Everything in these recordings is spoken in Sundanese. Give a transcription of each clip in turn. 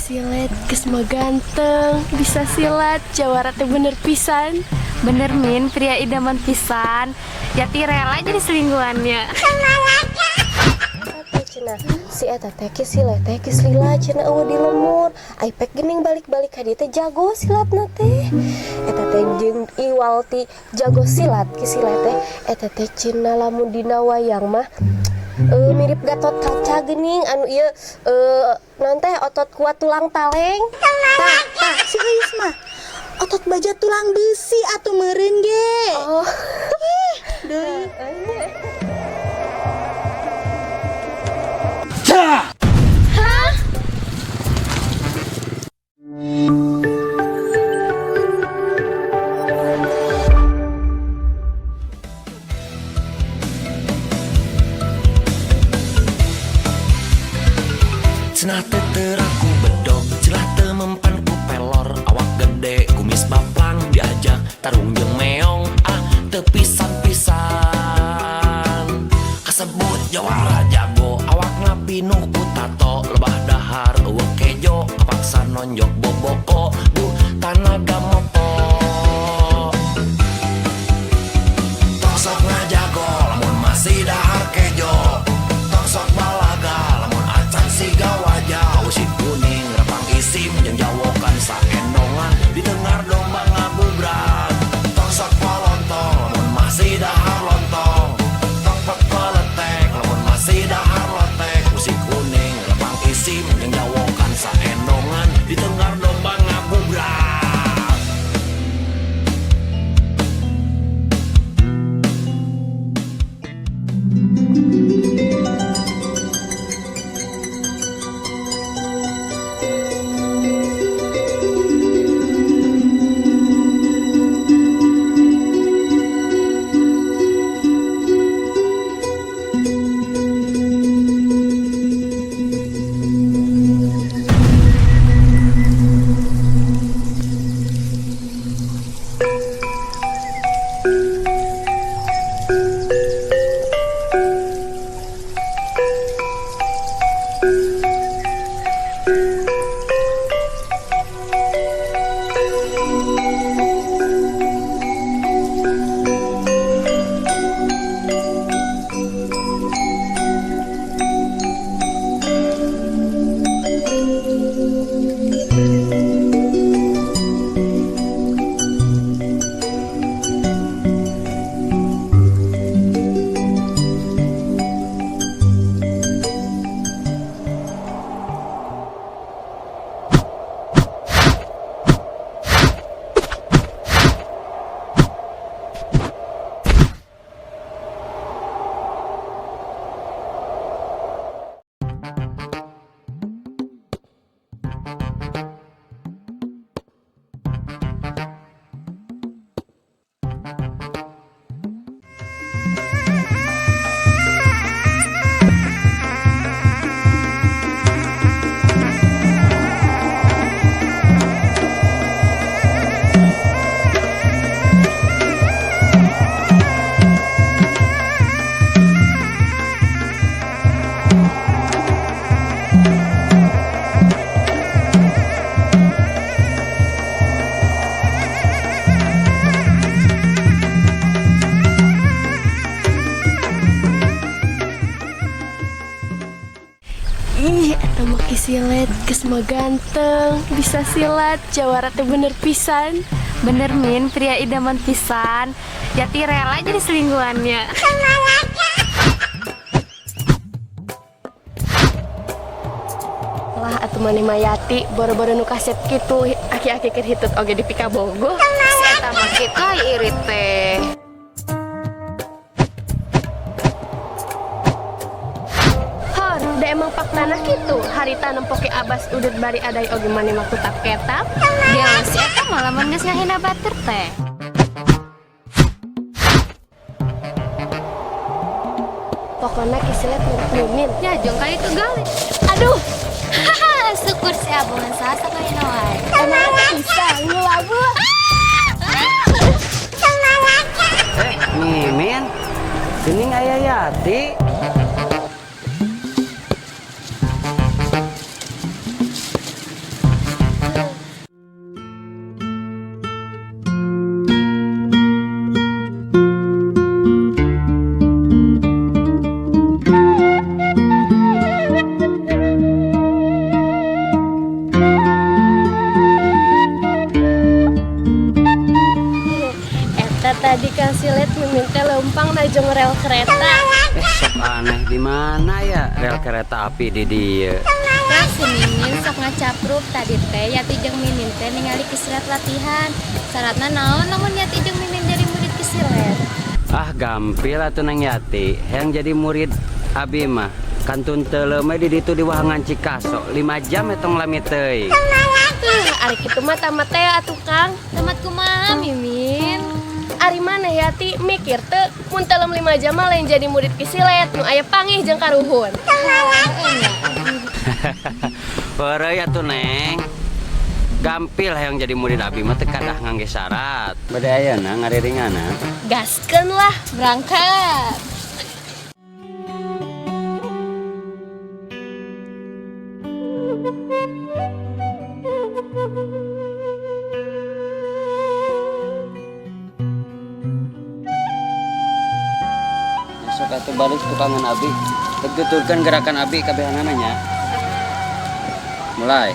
Silet geus mah ganteng, bisa silat, jawara teh bener pisan. Bener, Min, pria idaman pisan. Yati rela jadi selingkuhannya. Teh cenah si eta teh Ki Silet teh geus lila cenah euweuh di lemur. Ai pek geuning balik-balik ka dieu teh jago silatna teh. Eta teh jeung iwal ti jago silat Ki Silet teh eta teh cenah lamun dina wayang mah mirip Gatot Kaca geuning anu ieu naon teh otot kuat tulang taleng. Tah, tah, si Euis mah otot baja tulang besi atuh meureun ge. Oh. Deui. Cenah teu teraku bedog, cenah teu mempan ku pelor, awak gede kumis baplang diajak tarung jeung meong, ah teu pisan-pisan. Kasebut jawara jago, awakna pinuh ku tato, lebah dahar euweuh kejo, kapaksa nonjok boboko, duh tanaga mopo. Tong sok ngajago lamun masih dahar kejo, tong sok balaga lamun acan siga wajah, usik kuning repang isim jeung jawokan saendongan ditengar domba ngabubrak. Tong sok polontong lamun masih dahar lontong, tong pepeletek lamun masih dahar lotek, usik kuning repang isim jeung jawokan saendongan ditengar domba ngabubrak. Ih, eta mah Ki Silet geus mah ganteng, bisa silat, jawara teh bener pisan. Bener, Min, pria idaman pisan. Yati rela jadi selingkuhannya. Lah atuh maneh mah Yati, boro-boro nu kasep kitu, aki-aki keur hitut oge dipikabogoh. Si eta mah kitu ai irit teh. Hor, da emang faktana kitu, harita nempoke Abas udut bari adai oge maneh mah kutap-ketap. Dia si eta mah lamun geus ngahina batur teh. Pokona Ki Silet mirip Mimin. Ya jong ka itu gali. Aduh, Haha, syukur si abongan sasa kahina wae. Emang bisa ngelabuh. Mimin, geuning aya Yati. leumpang najong rel kereta. Sok aneh di mana ya rel kereta api di dieu. Tah, si Mimin sok ngacapruk. Tadi teh Yati jeung Mimin teh ningali Ki Silet latihan. Syaratna naon lamun Yati jeung Mimin jadi murid Ki Silet? Ah, gampil atuh, Neng Yati. Yang jadi murid abi mah kantun teuleum we di ditu di Wahangan Cikaso 5 jam etong lami teuing. Tuh, ari kitu mah tamat teh atuh, Kang. Tamat kumaha, Mimin? Ari maneh, Yati, mikir teu mun teuleum 5 jam mah lain jadi murid Ki Silet nu aya pangih jeung karuhun? Heureuy atuh, Neng. Gampil, hayang jadi murid abi mah teu kadah ngangge syarat. Bade ayeuna ngariringanna? Gaskeun lah. Berangkat. Sok atuh balik tukangan abi. Tuturkeun gerakan abi kabehanana nya. Mulai.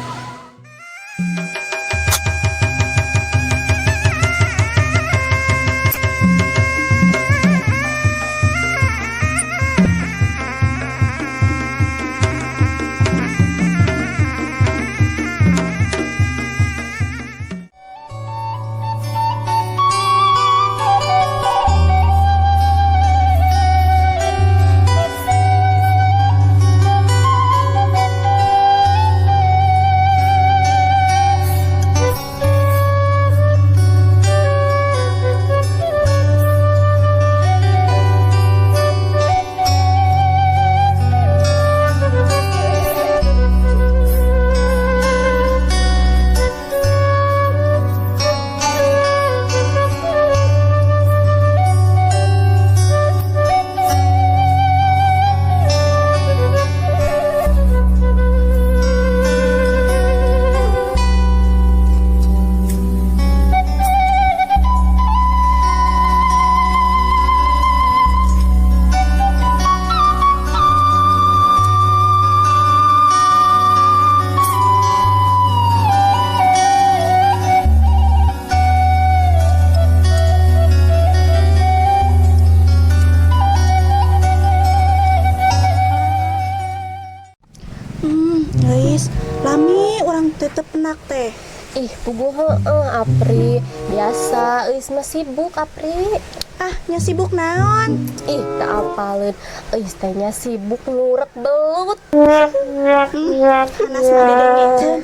Guys, lami urang tetep enak teh. Ih, puguh heeh, Apri. Biasa, euis mah sibuk, Apri. Ah, nya sibuk naon? Ih, teu apaleun. Euis teh nya sibuk ngurek belut. Hanas mah didengekeun.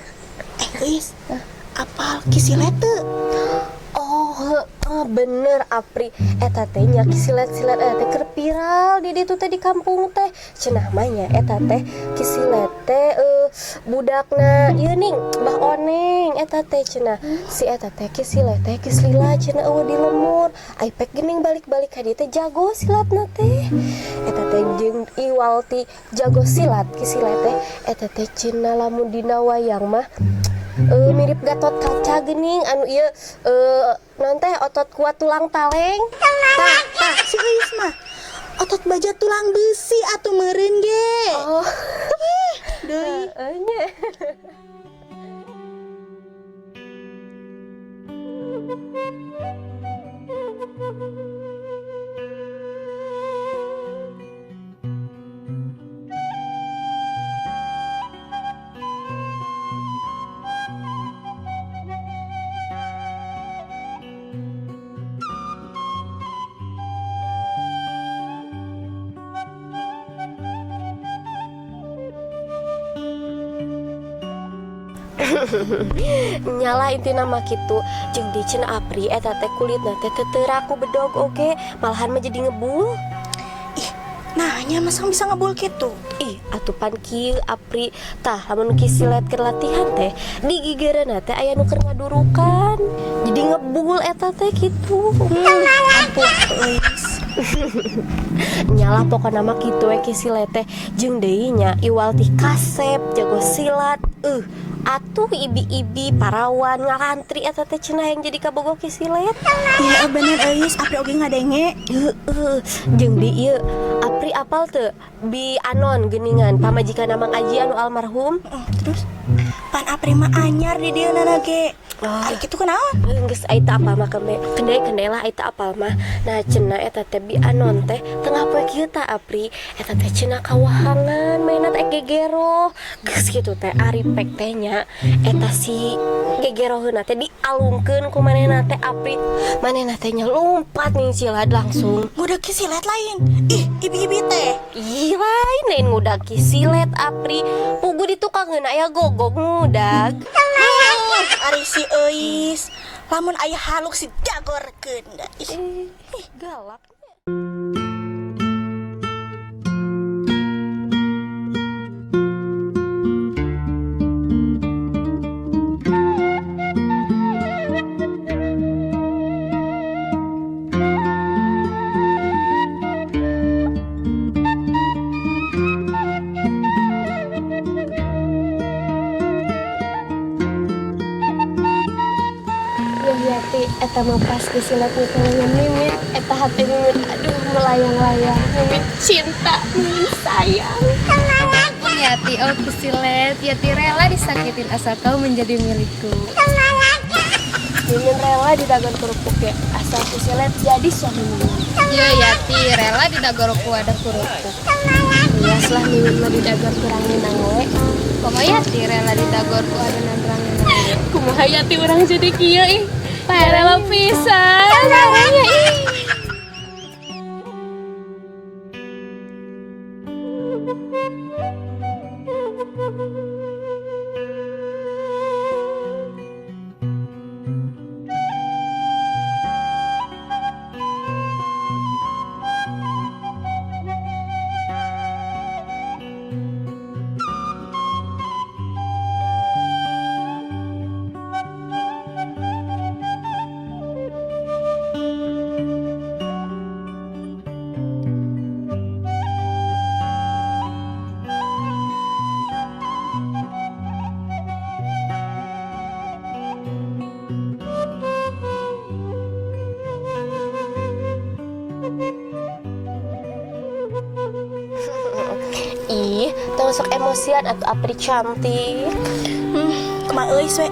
Eh, Euis, apal Ki Silet teu? Oh, heeh, bener, Apri. Eta teh nya Ki Silet-silet eta teh keur viral di ditu teh di kampung teh. Cenah mah nya eta teh Ki Silet teh budakna ieu ning Bah Oneng eta teh cenah. Si eta teh Ki Silet teh geus lila cenah euweuh di lemur. Ai pek geuning balik-balik ka dieu teh jago silatna teh. Eta teh jeung iwal ti jago silat Ki Silet teh eta teh cenah lamun dina wayang mah mirip Gatot Kaca geuning anu ieu naon teh otot kuat tulang taleng. Tah, tah, si Euis mah otot baja tulang besi atuh meureun ge. Oh, Deui. heeh nya. Nyala intina mah kitu jeung dicen, Apri, eta teh kulitna teh teu teurak ku bedog oge, malahan mah jadi ngebul. Ih, nanya masa bisa ngebul gitu? Ih, atupan kieu, Apri. Tah, lamun Ki Silet keur latihan teh di gigireunna teh aya nu keur ngadurukan, jadi ngebul eta teh kitu. Ampun, Euis. Nyala pokokna mah kitu we Ki Silet teh. Jeung deui nya iwal ti kasep jago silat, atuh ibi-ibi parawan ngalantri eta teh cenah yang jadi kabogoh Ki Silet. Iya bener, Euis, Apri oge ngadenge. Heeh, jeung di ieu Apri apal teu Bi Anon geuningan, pamajikan Mang Aji anu almarhum? Oh, terus? Pan Apri mah anyar di dieu nana ge. Oh. Ari kitu kunaon? Geus ai teu apal mah keme. Kendai-kendai lah ai teu apal mah. Nah cenah eta teh Bi Anon teh tengah poe kieu tah Apri. Eta teh cenah kawahangan mainna teh gegero. Geus kitu teh ari pek teh nya eta si gegeroheuna teh dialungkeun ku manehna teh Apri. Manehna teh nya lumpat ningsilad langsung. Ngudag Ki Silet lain. Ih, ibi-ibi teh. Ih lain lain ngudag Ki Silet Apri. Pugu di tukangeun aya gogog ngudag. Ari si Euis. Lamun aya haluk si dagorkeun. Ih. Ih, galak. Ya Yati, eta mah pas Ki Silet nyekelnya Mimin, eta hati Mimin aduh melayang-layang. Mimin cinta, Mimin sayang. Yati, oh Ki Silet, Yati rela disakitin asal kau menjadi milikku. Mimin rela didagor kerupuk ya, asal Ki Silet jadi suami Mimin. Ya Yati rela didagor ku wadah kerupuk. Bias lah Mimin mah didagor kurangin we. Komo Yati rela didagor ku adonan ranginang we. Kumaha Yati urang jadi kieu ih. Rela pisan. Parahnya ih. Ih, tong sok emosian atuh Apri cantik. Kumaha euis we.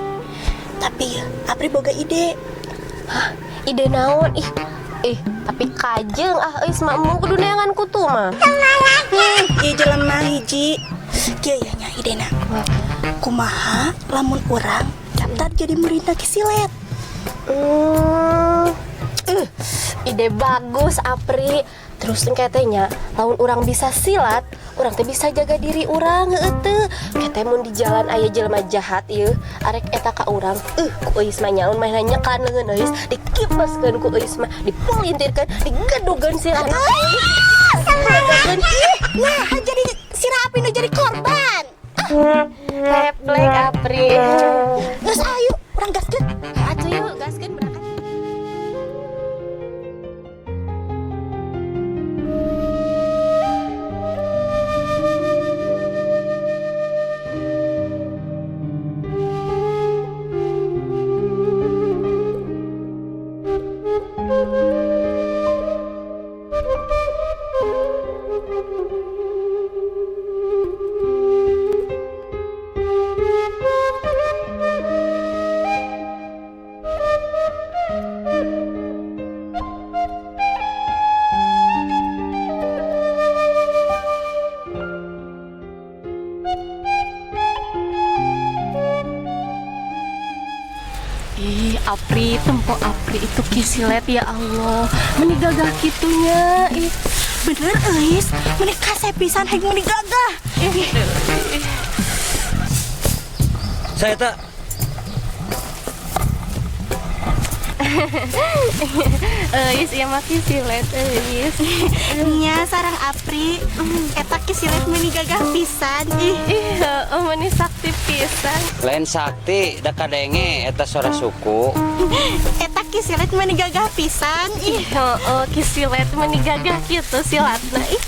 Tapi Apri boga ide. Hah, ide naon? Ih, ih, tapi kajeng ah euis mah embung kudu neangan kutu mah. Ieu jelema hiji. Kieu ya nya idena. Kumaha lamun urang daftar jadi muridna Ki Silet. Ide bagus Apri. Terus katanya lamun urang bisa silat, urang teh bisa jaga diri urang heueuh teu. Kete mun di jalan aya jelema jahat ieu, arek eta ka urang, ku euis mah nyaun mah nyekan leungeun euis, dikipeskeun ku euis mah, dipelintirkeun, digedugeun sirahna. Ih, nah jadi sirah Apri nu jadi korban. Reflek Apri. Geus ayo, urang gaskeun. Atuh yuk, gaskeun berangkat. Ih, Apri, tempo Apri itu Ki Silet ya Allah. Meni gagah kitunya. Ih, Bener euis, meni kasep pisan heg meni gagah. ih. Saya tak Euis ieu mah Ki Silet euis. Nya sarang Apri, eta Ki Silet meni gagah pisan. Ih, Ih, heueuh meni sakti pisan. Lain sakti da kadenge eta suara suku. Eta Ki Silet meni gagah pisan. Ih, Ih, heueuh Ki Silet meni gagah kitu silatna. Ih.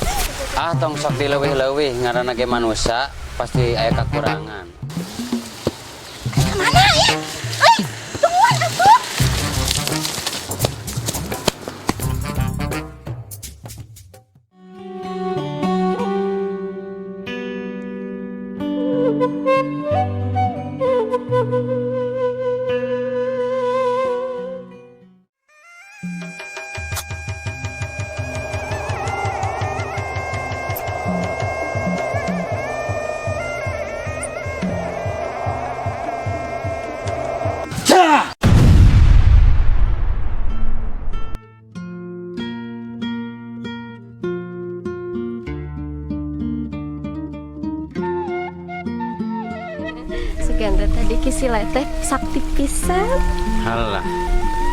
Ah tong sok dileuwih-leuwih ngaranna ge manusa pasti aya kakurangan. Kemana ya? Eh, tungguan atuh. Sugan teh tadi Ki Silet teh sakti pisan. Halah.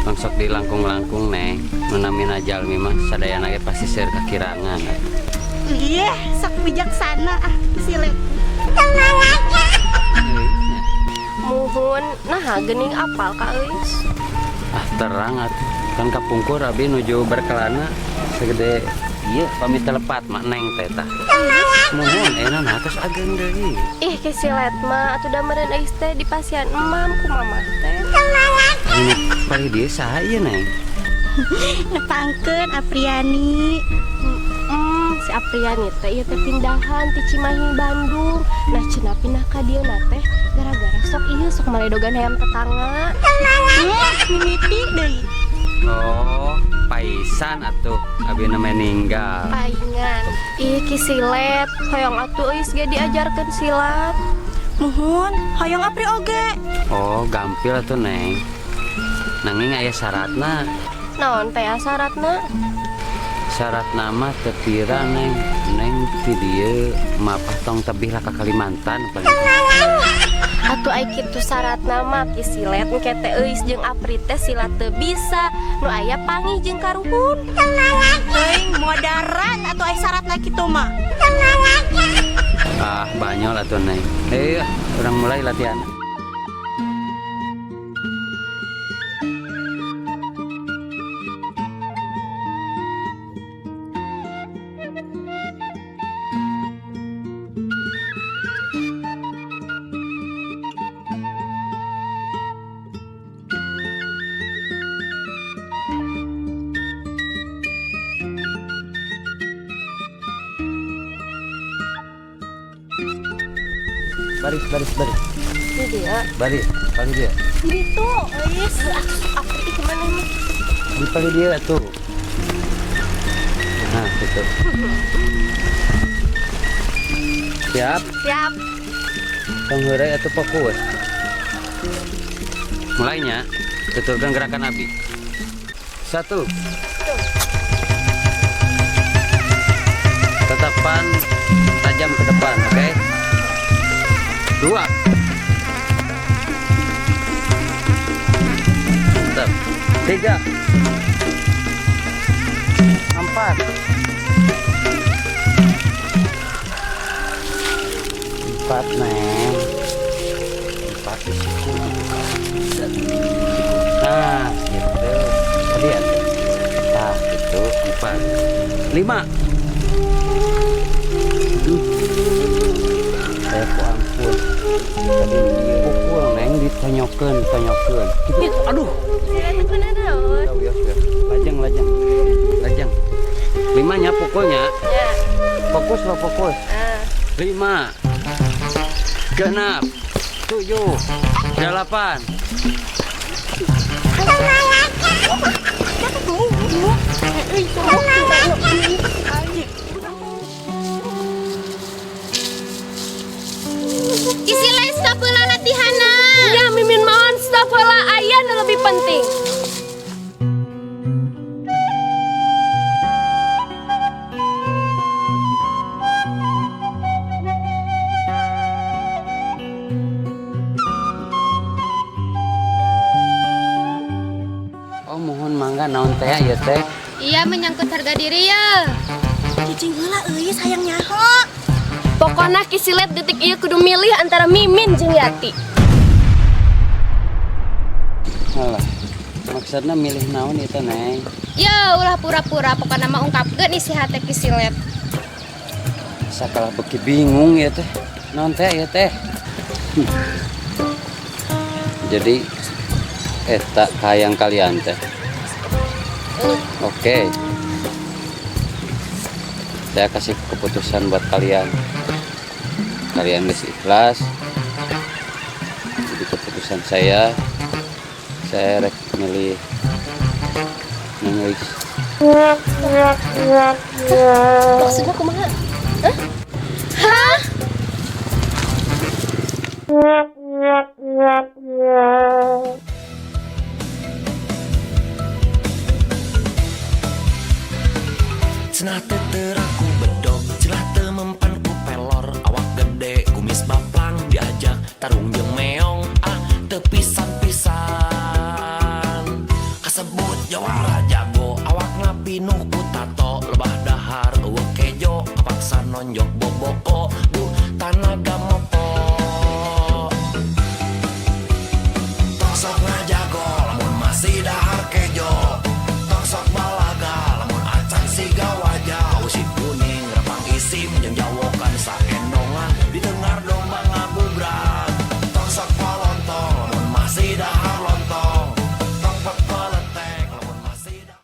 Tong sok dilangkung-langkung, Neng. Nu namina jalmi mah sadayana ge pasti seueur kakirangan. Iya, sok bijaksana ah Ki Silet. Muhun, nah geuning apal ka Euis. Ah, terang atuh. Kan kapungkur abi nuju berkelana segede ieu pami telepat mak neng teh tah. Muhun enak nah tos ageng deui. Ih, Ki Silet mah atuh da meureun Euis teh di pasian emam ku mamah teh. Ini paling dia saha ieu, Neng? Nepangkeun Apriani. Si Apriani teh ieu teh pindahan ti Cimahi Bandung. Nah, cenah pindah ka dieu na teh gara-gara sok ieu sok maledogan hayam tetangga. Mimiti deui. Oh, paisan atuh abi na meninggal. Paingan. Ih, Ki Silet, hoyong atuh Euis ge diajarkeun silat. Muhun, hoyong Apri oge. Oh, gampil atuh, Neng. Nanging aya syaratna. Naon teh syaratna? Syarat nama teu pira, Neng. Neng ti dieu mapah tong tebih lah ka Kalimantan paling. Atuh ai kitu syaratna mah Ki Silet engke teh Euis jeung Apri teh silat teu bisa. Nu aya panggih jeung karuhun. Teuing modaran atuh ai syaratna kitu mah. Ah, banyol atuh, Neng. Eh, urang mulai latihan. Baris, baris, baris. Ini dia. Baris, paling dia. Gitu, Euis. Apri ih kemana ini? Di paling dia tuh. Nah, gitu. Siap? Siap. Tong heureuy atuh fokus. Mulainya, tuturkan gerakan abi. 1. Tatapan tajam ke depan, oke? 2. Mantap. 3. 4. 4, Neng. 4 di siku. Nah, gitu. Tadi ya. Nah, gitu. 4. 5. Aduh. Ku ampun. Tadi pukul, Neng, ditonyokeun, tonyokeun. Gitu. Aduh. Silat teh kunaon? Tahu ya, ya. Lajeng, lajeng. Lajeng. 5-nya pukulnya. Ya. Fokus lo, fokus. Ah. 5, 6, 7, 8. Ki Silet stop heula latihanna. Ya, Mimin mohon stop heula, aya nu lebih penting. Oh, mohon mangga naon teh ieu teh? Iya, menyangkut harga diri ya. Cicing heula Euis hayang nyaho. Pokona Ki Silet detik ieu kudu milih antara Mimin jeung Yati. Alah, maksudna milih naon ieu teh, Neng? Ya, ulah pura-pura pokona mah ungkapkeun isi hate Ki Silet. Sakalah beki bingung ya teh. Naon teh ieu teh? Jadi eta kahayang kalian teh. Oke. Saya kasih keputusan buat kalian. Kalian geus ikhlas. Jadi keputusan saya rek milih Neng Euis. Maksudnya kumaha? Hah? Cenah teu teraku bedog, cenah teu mempan ku pelor, awak gede, kumis baplang diajak. Tarung jeung meong ah teu pisan-pisan. Kasebut jawara jago, awakna pinuh ku tato. Lebah dahar euweuh kejo, kapaksa nonjok.